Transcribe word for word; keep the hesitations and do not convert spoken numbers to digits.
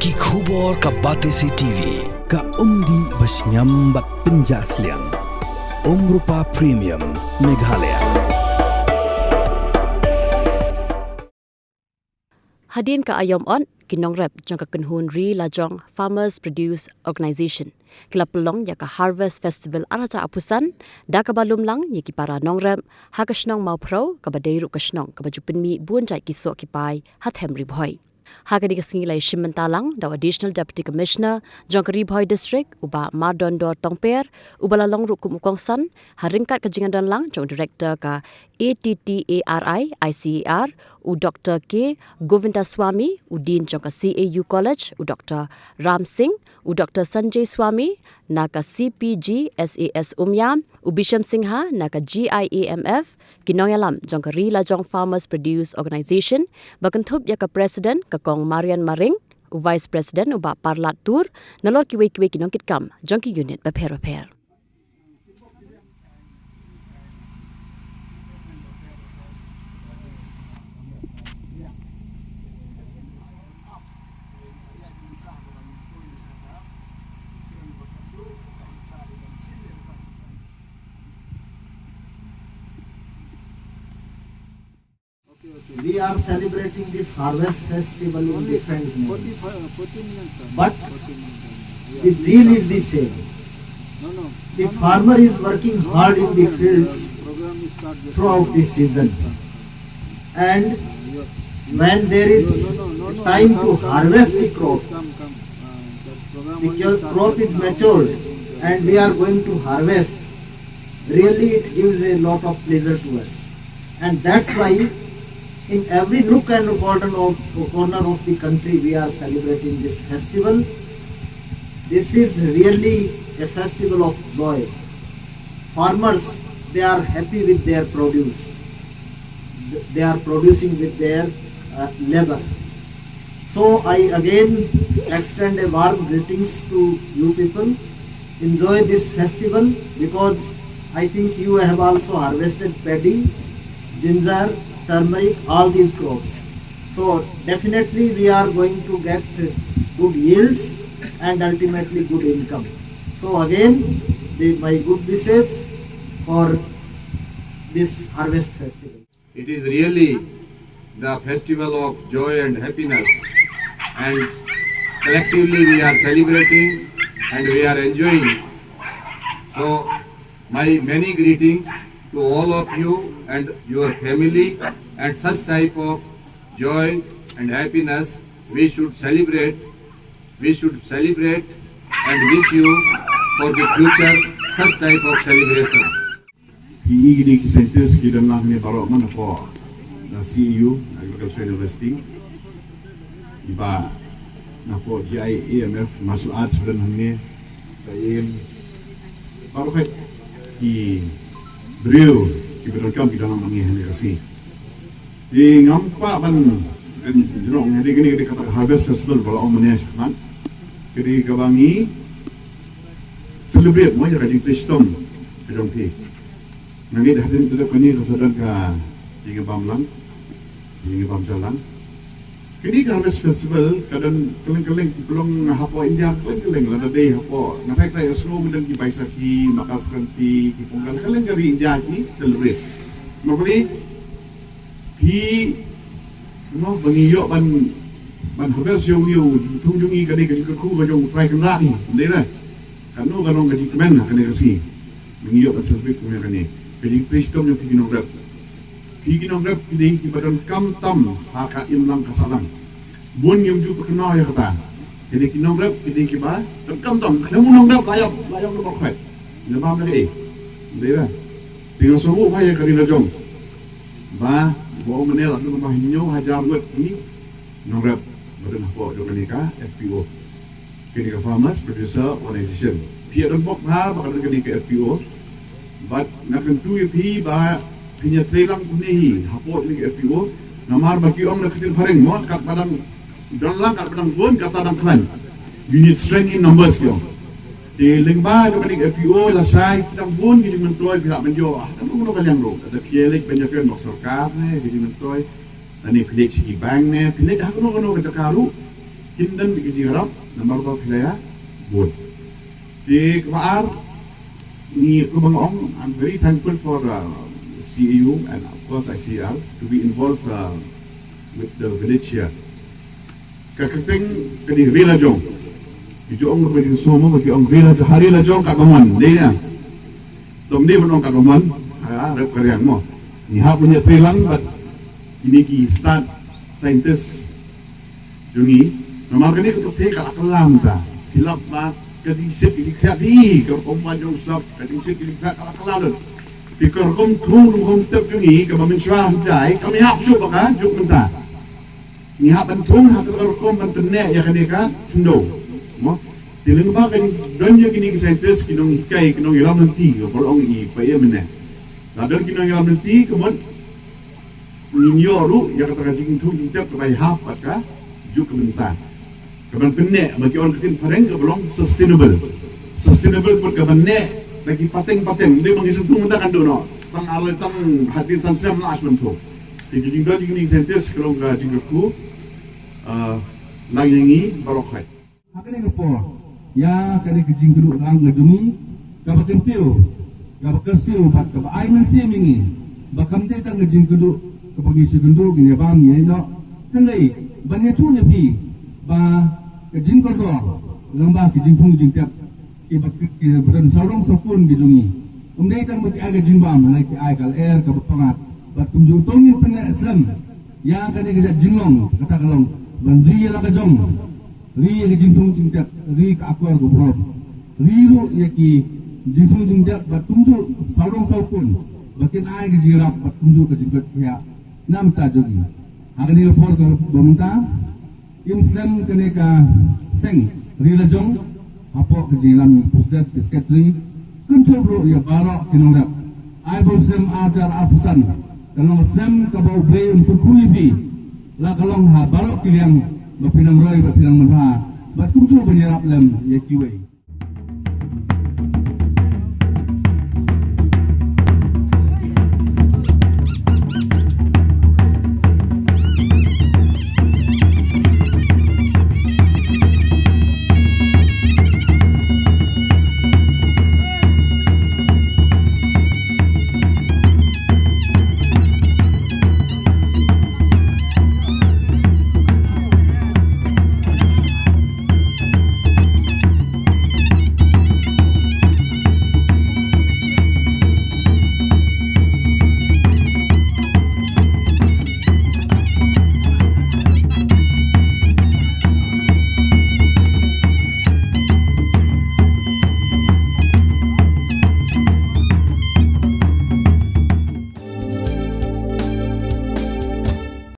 Ki khubor ka Batesi T V. Ka umdih ba shngiam bad pynjah sliang. Umrupa Premium Meghalaya. Hadien ka aïom ot, ki nongrep jong ka kynhun ri lajong Farmers Produce Organisation ki la pynlong ïa ka Harvest Festival ar hajar arphew san, da kaba lum lang ïa ki para nongrep ha ka shnong Mawphrew, kaba dei ruh ka shnong kaba ju pynmih bun jait ki soh ki pai ha them Ri Bhoi. Ha kane ka sngi la ïashim bynta lang da u Additional Deputy Commissioner jong ka Ri Bhoi District, u Bah Mardondor Tongper, uba la long ruh kum u kongsan ha ryngkat ka jingdon lang jong u Director ka A T T A R I I C A R, u Doctor K Govindaswamy, u Dean jong ka C A U College, u Doctor Ram Singh, u Doctor Sanjay Swamy na ka C P G S A S Umiam, u Bisham Singha na ka G I A M F, ki nongïalam jong ka Ri Lajong Farmers Produce Organisation, ba kynthup ïa ka President ka Kong Marian Maring, u Vice President u Bah Parlat Tur, nalor kiwei kiwei ki nongkitkam jong ki unit bapher bapher. We are celebrating this harvest festival in different names. But the zeal is the same. The farmer is working hard in the fields throughout this season. And when there is time to harvest the crop, the crop is matured and we are going to harvest, really it gives a lot of pleasure to us. And that's why in every nook and corner of, corner of the country, we are celebrating this festival. This is really a festival of joy. Farmers, they are happy with their produce. Th-, they are producing with their, uh, labor. So I again extend a warm greetings to you people. Enjoy this festival because I think you have also harvested paddy, ginger, turmeric, all these crops. So definitely we are going to get good yields and ultimately good income. So again, the, my good wishes for this harvest festival. It is really the festival of joy and happiness, and collectively we are celebrating and we are enjoying. So, my many greetings to all of you and your family, and such type of joy and happiness we should celebrate, we should celebrate and wish you for the future such type of celebration. Phi i kine ki scientist ki don lang hangne baroh man hapoh na C A U, Agriculture University. Kiba napoh G I A M F, martial arts ba don hangne. Ka aim baroh ki briew kiba donkam ki don lang hangne hangne ka sngi. Te ngam kwah ban, you know, ngi dei kane, kane kata ka harvest festival ba la ong mynne shakhmat. Ka dei kaba ngi celebrate mo ïa ka jingtrei shitom ka jong phi. Nga ngeit hadien ba dep kane ka sa don ka jingïabam lang, jingïabam ja lang. Kane ka harvest festival ka don kylleng kylleng, ki pynlong hapoh India kylleng kylleng, lada dei hapoh, nga tharai tharai sngew ba don ki Baisakhi, Makar Sankranti, ki Pongal, kylleng ka ri India ki celebrate. Namar balei? Phi, you know, ba ngi ïoh ban, ban harvest ïa une u jingthung jong ngi, ka dei ka jingkyrkhu ka jong u Trai Kynrad hi, ym dei re? Kano ka long ka jingkmen ha kane ka sngi ba ngi ïoh ban celebrate kum ïa kane? Ka jingtrei shitom jong phi ki nongrep. Phi ki nongrep ki dei kiba donkam tam ha ka imlang ka sahlang. Bun ngim ju pyrkhat ïa kata. Ki dei ki nongrep ki dei kiba donkam tam. Khlem u nongrep la ïap, la ïap na markhot. Ïa bam na kaei? Ym dei re? Te nga sngewbha ïa ka ri la jong ba, ba ong mynne la don ba hynñiew hajar ngut ki nongrep ba don hapoh jong kane ka F P O, kane ka Farmers Producer Organization. Phi ïa don bok bha ba ka don kane ka F P O. Bad nga kyntu ïa phi ba phin ïa trei lang kumne hi hapoh kane ka F P O. Namar ba ki ong na ka ktien phareng mo, katba dang don lang, katba dang bun, kata dang khlaiñ. You need strength in numbers, ki ong. Te lyngba jong kane ka F P O lashai ki dang bun ki jingmyntoi, phi hap ban ïoh ha kano kano ka liang ruh. Lada phi leit ban ïakren bad sorkar ne, ki jingmyntoi, lane phi leit sha ki bank ne, phi leit ha kano kano ka jaka ruh, Pynban da ka jingïarap namar ba phi la ïa bud. Te kaba ar, ngi, kumba nga ong, I'm very thankful for uh, C A U and of course I C R to be involved uh, with the village here. Ka kyrteng ka dei Ri Lajong. Ki ju ong ba dei sum ba ki ong Ri Lajong, ha Ri Lajong katba mon, dei na. Tang dei ban ong katba mon, ha rep ka riang mo. Ngi hap ban ïatrei lang bad kine ki stad scientist jong ngi. Namar kane ka pyrthei ka la kylla mynta. Phi lap ba ka jingshet ka jingkhiah, dei ka rukom ba jong u sap, ka jingshet ka jingkhiah ka la kylla lut. Te ka rukom thung rukom tep jong ngi kaba mynshuwa hi dei kam hap shuh ba ka juk mynta. Ngi hap ban thung ha ka rukom ban pynneh ïa kane ka khyndew. Mo? Te lyngba ka jingdon jong kine ki scientist, ki nonghikai, ki nongïalam lynti, kaba long i paid mynne. La don ki nongïalam lynti, ka mut ngin ïoh ruh ïa kata ka jingthung jingtep kaba hap bad ka juk ka bynta. Kaban pynneh, ba ki ong ka ktien phareng kaba long sustainable. Sustainable put kaban neh da ki pateng pateng. Dei ba ngi sngewthuh mynta kan duh noh. Tang ar lai tang hadien san snem la sngewthuh. Te ki jingdon jong kine ki scientist ka long ka jingkyrkhu, ah, lang ïa ngi baroh khoit. Ha kane ka por, ïa kane ka jingkyrduh lang ka jong ngi, kaba kyntiew, kaba kyrsiew bad kaba ai mynsiem ïa ngi, ba kam dei tang ka jingkyrduh kaba ngi shu kynduh, ngi ïa bam, ngi ïa ïehnoh. Hynrei ban ïathuh ïa phi ba ka jingkordor lyngba ka jingthung jingtep kiba, kiba don sawdong sawkun ka jong ngi, ym dei tang ba ki ai ka jingbam, hynrei ki ai ka lyer kaba pyngngad. Bad kumjuh to ngin pynneh slem ïa kane ka jait jinglong, kata ka long ban ri ïa la ka jong, ri ïa ka jingthung jingtep, ri ka akor ka burom, ri ruh ïa ki jingthung jingtep bad kumjuh sawdong sawkun ba kin ai ka jingïarap bad kumjuh ka jingkoit khiah na bynta jong ngi. Ha kane ka por kaba mynta, im slem kane ka seng Ri Lajong hapoh ka jingïalam president, secretary, kynthup ruh ïa baroh ki nongrep. Ai ba u snem ar hajar arphew san kan long ka snem kaba U Blei un kyrkhu ïa phi, la ka long ha baroh ki liang, ba phin nang roi, ba phin nang manbha, bad kumjuh ban ïarap lem ïa kiwei.